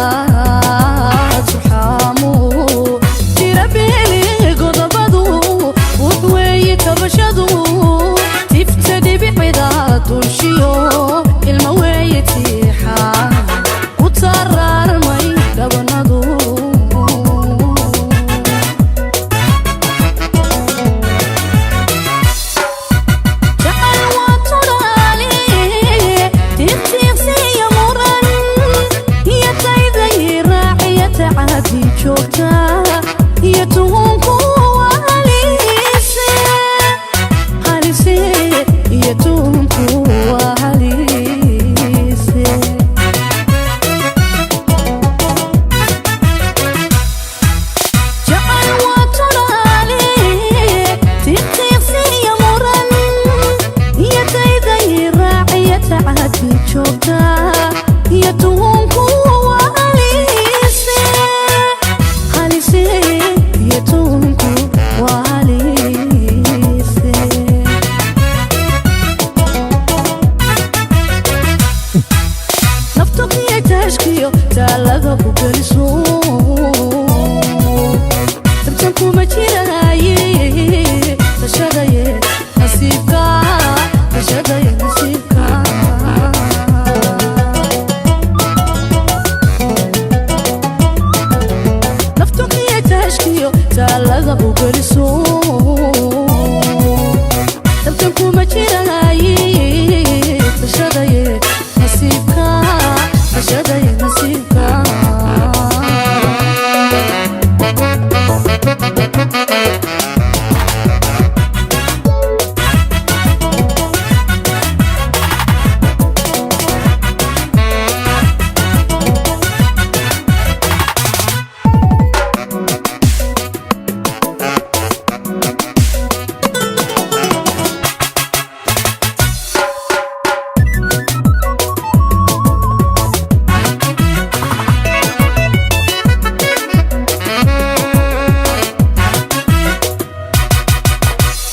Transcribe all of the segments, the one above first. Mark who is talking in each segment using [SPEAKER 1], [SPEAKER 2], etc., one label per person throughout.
[SPEAKER 1] Maqarsanaad suxaamu jira beeli godobadu wux weeye tabashadu tifta dhibicida dulshiyo ilma weeye tiixa ku taraarmay dhabanadu. Jacayl waa tudaale tiiqtiiqsiya muran iyo tayday raaciya tacadi joogta iyo tuhunku waa halise halise iyo tuhunku waa halise. Jacayl waa tudaale tiiqtiiqsiya muran iyo tayday raaciya tacadi joogta iyo tuhunku waa halise halise iyo tuhunku waa halise. Naftuqiyo taashkiyo taalada ku geliso tartan kuma jiraaye tashadaye nasiibka tashadaye nasiibka. Naftuqiyo taashkiyo taalada ku geliso tartan kuma jiraaye tashadaye nasiibka tashadaye nasiibka.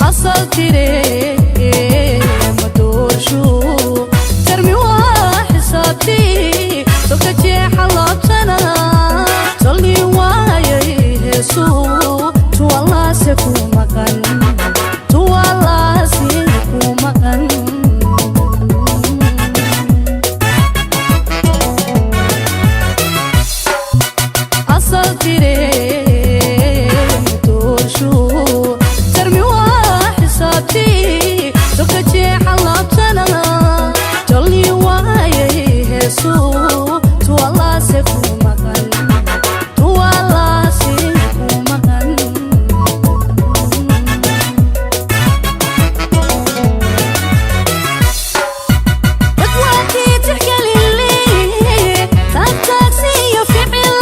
[SPEAKER 1] Asal tire ma doorshu tarmi waa xisaabtii tolka jeexa laabtana tolni waayay heesuu tuwalaase ku maqan tuwalaase ku maqan. Asal tire ma doorshu tarmi waa xisaabtii tolka jeexa laabtana tolni waayay heesuu tuwalaase ku maqan tuwalaase ku maqan. Dadwaakii tixgelile taagtaagsiyo ficil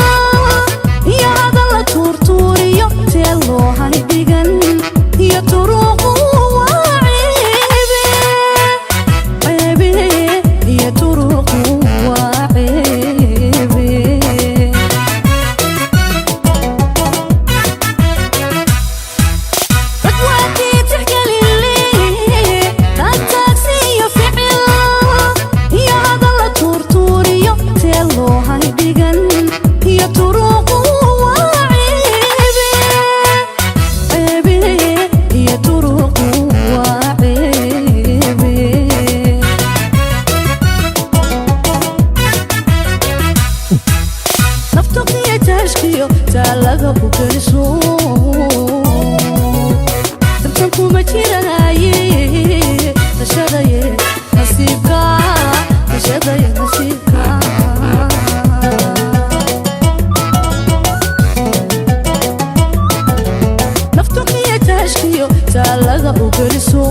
[SPEAKER 1] iyo hadalla tuurtuuriyo teel loo haydhigan iyo turuuqu waa ceebe ceebe iyo turuuqu waa ceebe. Dadwaakii tixgelile taagtaagsiyo ficil iyo hadalla tuurtuuriyo teel loo haydhigan iyo turuuqu waa ceebe ceebe iyo turuuqu waa ceebe. Naftuqiyo taashkiyo taalada ku geliso tartan kuma jiraaye tashadaye nasiibka tashadaye nasiibka. Naftuqiyo taashkiyo taalada ku geliso.